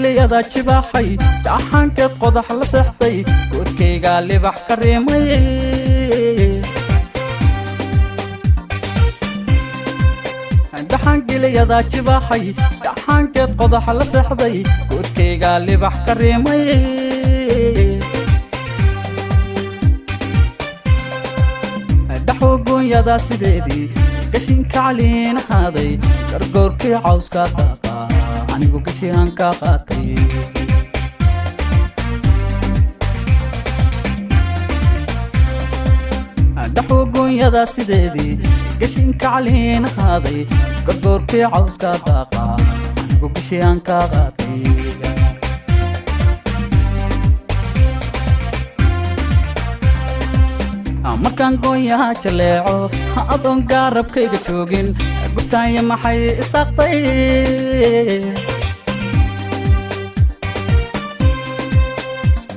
Dhaxaangiliyada jibaaxay, dhaxaankeed qodax la seexday, goodkayga libax ka riimay. Dhaxaangiliyada jibaaxay, dhaxaankeed qodax la seexday, goodkayga libax ka riimay. Dhaxogoonyada sideedii gashinka caliin ahaaday, gargoorkii cawska daaqa anigu gashiaan ka qaatay. Dhaxogoonyada sideedii gashinka caliin ahaaday, gargoorkii cawska daaqa anigu gashiaan ka qaatay. Markaan goonyaha jaleeco adoon gaarabkayga joogin, gubtaanya maxay isaaqtay?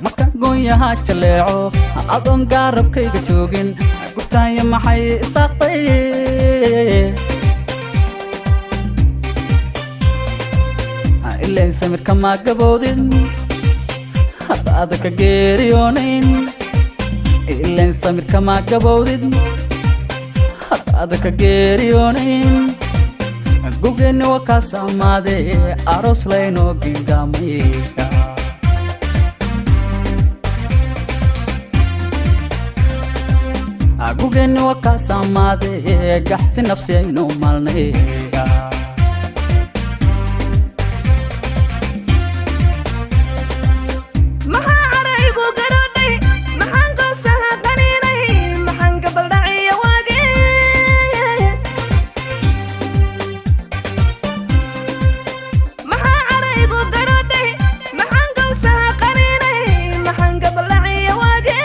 Markaan goonyaha jaleeco adoon gaarabkayga joogin, gubtaanya maxay isaaqtay? Ilayn samirka maa gaboodin hadda aada ka geeriyoonayn. Ilayn samirka maa gabowdid hadda aada ka geeriyoonayn. Gugeenni waa kaas amaade, aroos laynoo gingaamay. Gugeenni waa kaas amaade, gaxdi nafsi aynu maalnay. Maxaa caraygu garoodhay? Maxaan goosaha qaniinay? Maxaan gabaldhaciya waage? Maxaa caraygu garoodhay? Maxaan goosaha qaniinay? Maxaan gabaldhaciya waage?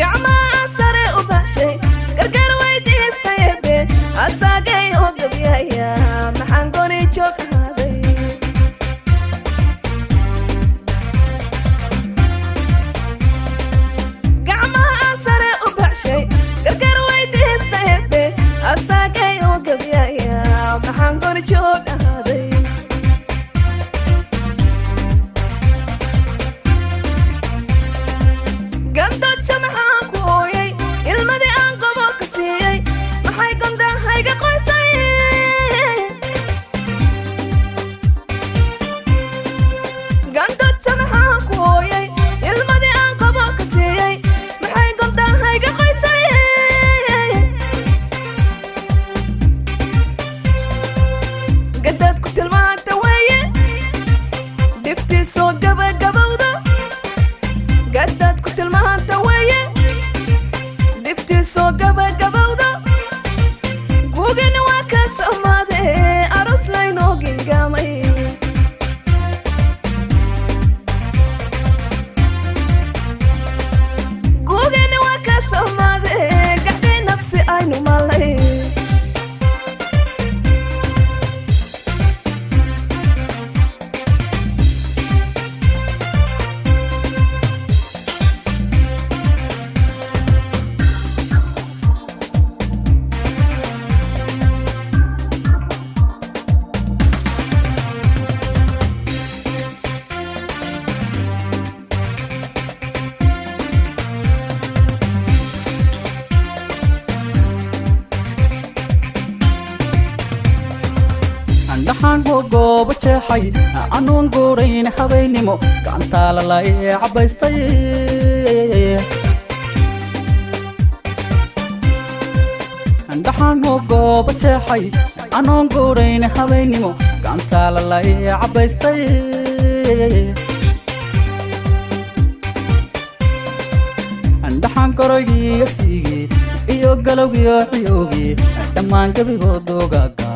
Gacmaha sare u baxshay, gargaar weydiistayebe, asaagay oo gabyaya, maxaan goni joog ahaaday? Gacmaha sare u baxshay, gargaar weydiistayebe, asaagay oo gabyaya, maxaan goni joog ahaaday? Gandoodsa maxaan ku ooyay? Ilmadii aan qobo ka siiyey, maxay gondahayga qoysay? Gandoodsa maxaan ku ooyay? Ilmadii aan qobo ka siiyey, maxay gondahayga qoysay? Gadaad ku tilmaanta weeye dhibtiisoo gabagabowda. Gadaad ku tilmaanta weeye dhibtiisoo gabagabowda. Gugana waa kaas amaade, aroos laynoo gingaamay. Gugana waa kaas amaade, gaxday nafsi aynu malay. Dhaxaan gooba jeexay anoon guurayn habaynimo, gacantaa lalay cabaystay. Dhaxaan gooba jeexay anoon guurayn habaynimo, gacantaa lalay cabaystay. Dhaxaan korogiyo siigii iyo galowgiyo xiyowgii, dhammaan gebigood dogaaga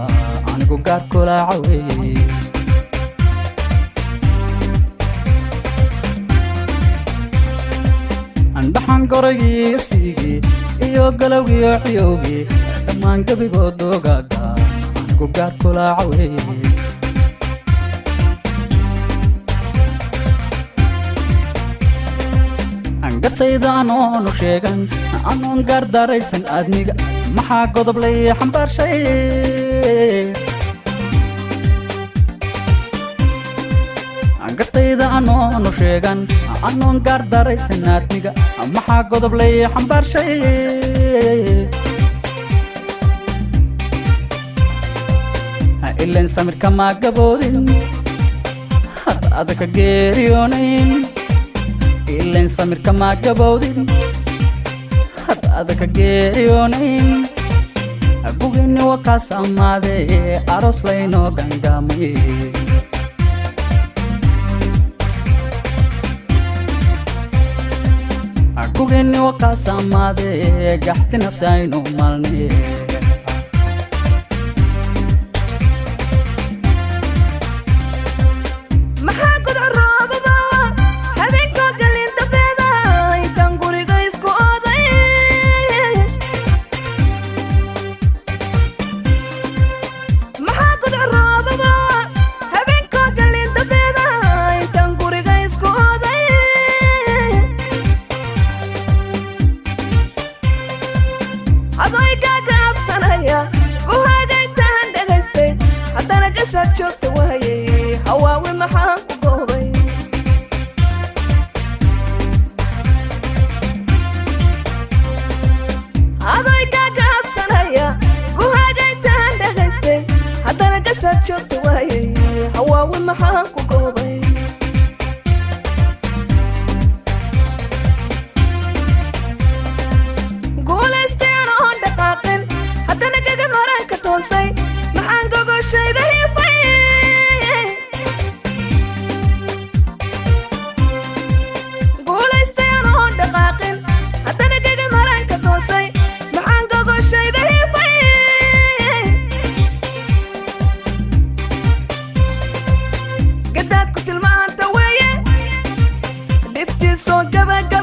anigu gaar kula caweeyey. Dhaxaan korogiyo siigii iyo galowgiyo xiyowgii, dhammaan gebigood dogaaga anigu gaar kula caweeyey. Gartayda anoonu sheegan, anoon gaardaraysan aadmiga, Maxaa godob lay xambaarshay? Gartayda anoonu sheegan, anoon gaar daraysanaadmiga, maxaa godob lay xambaarshay? Ilan samirka maa gaboodin hadda adaka geeriyoonayn. Ilan samirka maa gaboodin hadda adaka geeriyoonayn. Gugini waa kaas amaade, aroos laynoo gangaamay. Gugini waa kaas amaade, gaxti nafsi aynu maalnay. Maxaa gudco roobaba habeenkoo galin dambeeda intaan guriga isku oday? Maxaa gudco roobaba habeenkoo galin dambeeda intaan guriga isku oday? Adoygaa gaabsanaya guhaaga intaan dhagaystay, haddana gasaad joogta waayey. Hawaawi maxaan ku goobay? Adoygaa gaabsanaya guhaaga intaan dhagaystay, haddana gasaad joogta waayey. Hawaawi maxaan ku goobay? Guulaystay anoon dhaqaaqin, haddana gaga horaan ka toosay. Maxaan gogoshayda hiifay? Guulaystay anoon dhaqaaqin, haddana gaga horaan ka toosay. Maxaan gogoshayda hiifay? Gadaad ku tilmaanta weeye dhibtiisoo gabagabowday.